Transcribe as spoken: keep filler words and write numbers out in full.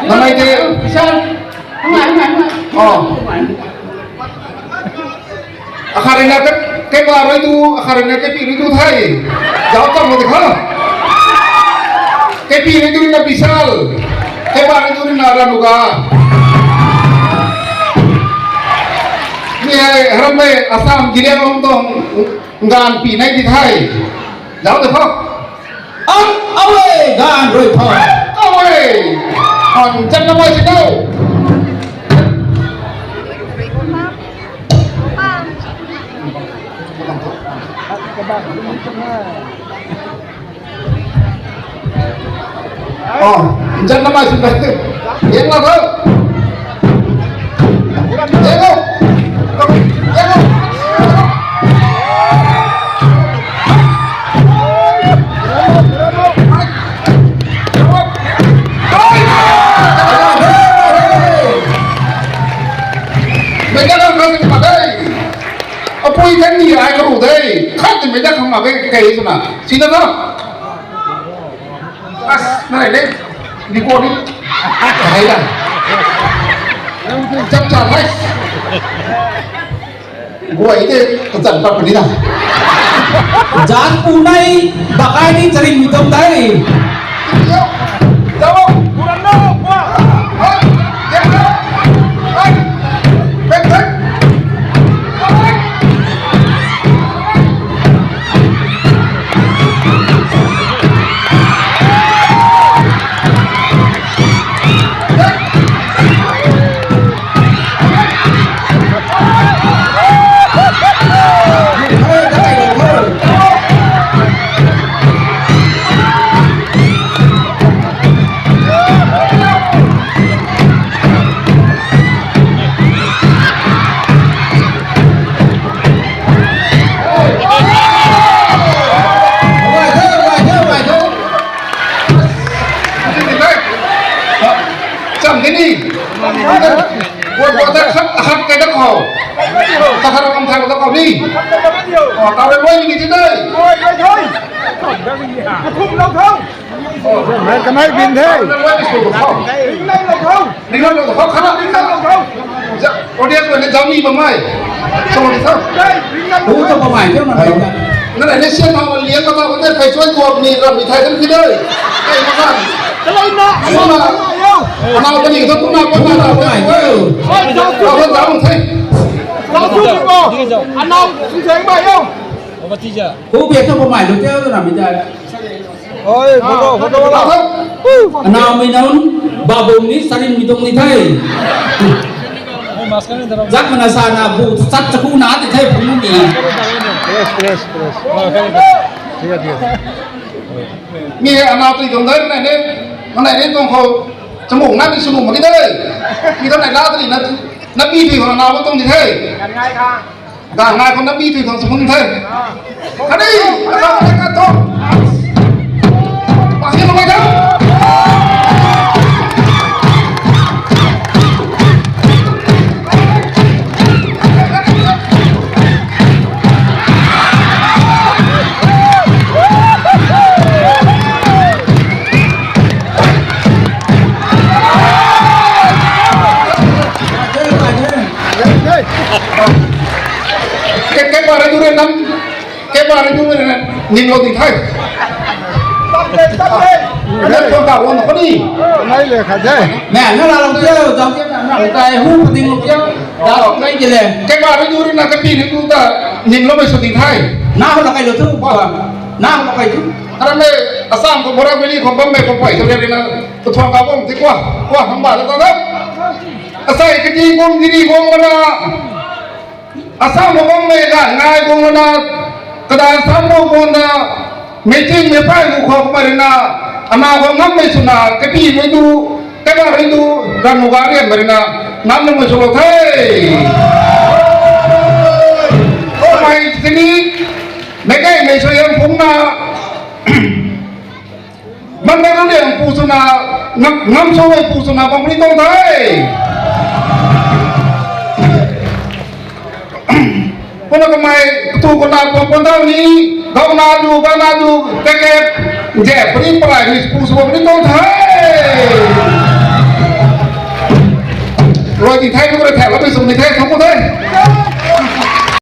Namei te, sir, ngai, ngai, ngai. Oh. Akhat rui na ke, keiba rui tu, akhat rui na keipi rui tu the. Zauc tam mo de kha. Keipi rui tu na Bishal. Keiba rui tu na Ranuga. Mi hei, haram mei, Assam, Zeliangrong tuang, nganv pi nai di the. Zauc de kha. Ang awe gan rui tho. Awe. Ang chan na mai si tau. Oh, chan na mai si tau. Yang la tho. Apui kan ni ai karu de, khat ni mei da khang ma be kei suna. Sina da. As, nai le, ni ko ni. Hai da. Chap chap hai. Guay te, kazan pat puni na. Zan pu nai, bakai ni charing mi tuang dai. Cham kini. Kua kua ta khat, khat kai da khou. Ta khat ram thang da khou ni. Oh, ta rui ni ki ti dai. Kanai bin the. Ring nai lo khou. Ring nai lo khou, khat ring nai lo khou. Audience ko ni zau ni bam mai. Sorry, sir. Hu ta bam mai, hu ta bam mai. Nana ni sian na lian ka ta ko te phai suai ko ni ram mi thai kan ki dai. Kai ma kan. Kalai na. Ama na. Ama na ka ni to tu na ko na ta. Bam mai, hu. Oi, zau tu. Zau tu ko. Anau sing seng mai yo. Hu bia ta bam mai lo te na mi dai. Oi, photo, photo wala. Anau mei nunc, babung ni, sarin mi tuang ni the. Zak mana sa na bu, sat chaku na ti the, phung mi. Press, press, press. Thik hai, thik hai. Mi anau tui tuang dai, nai ne, nai ne tuang khou, chamung na bi sunu ma ki dai. Mi tuang nai la tui na, na bi tui khou anau tuang ni the. Gan ngai khou na bi tui khang sw khun the. Kani, kata kata to. Pasi lo mai da. Ke, ke pare dure nam, ke pare dure nam, ning lo di thai. Tap le, tap le. Ane thon ta won ko ni. Nai le kha de. Nai, na la lo tiau, zam tiau, na la tai hu pa ding lo tiau. Da lo nai de le. Ke pare dure na ke pi ni tu ta, ning lo mai so di thai. Na ho la kai lo tu, na ho la kai tu. Ara me, Assam ko Bora Valley ko bam me ko pai so le na, tu thon ka bom ti kwa, kwa hang ba ta ta. Asai kati bom di di bom na. Assam khou bammei ganv ngai guang na, kadan sam khou guang na, meiching meiphai gu khou kumei rui na, ana khou ngammei swna, kapimei tu, kaiba rui tu, ranv nu ga rianmei rui na, ngam namei sw lou the. Kumei sini, meic gaymei suaihiam phungc na, Manmei rui liang pu swna, ngam, ngam sw rui pu swna bam ri tuang the. Kumna kamei, tu kuna pum pun dau ni, gau na du, gau na du, teket, Zepari palaimei pu sw bam ni tuang the. Rui di the, kumna the, lamei sw ni the, thangc ku the.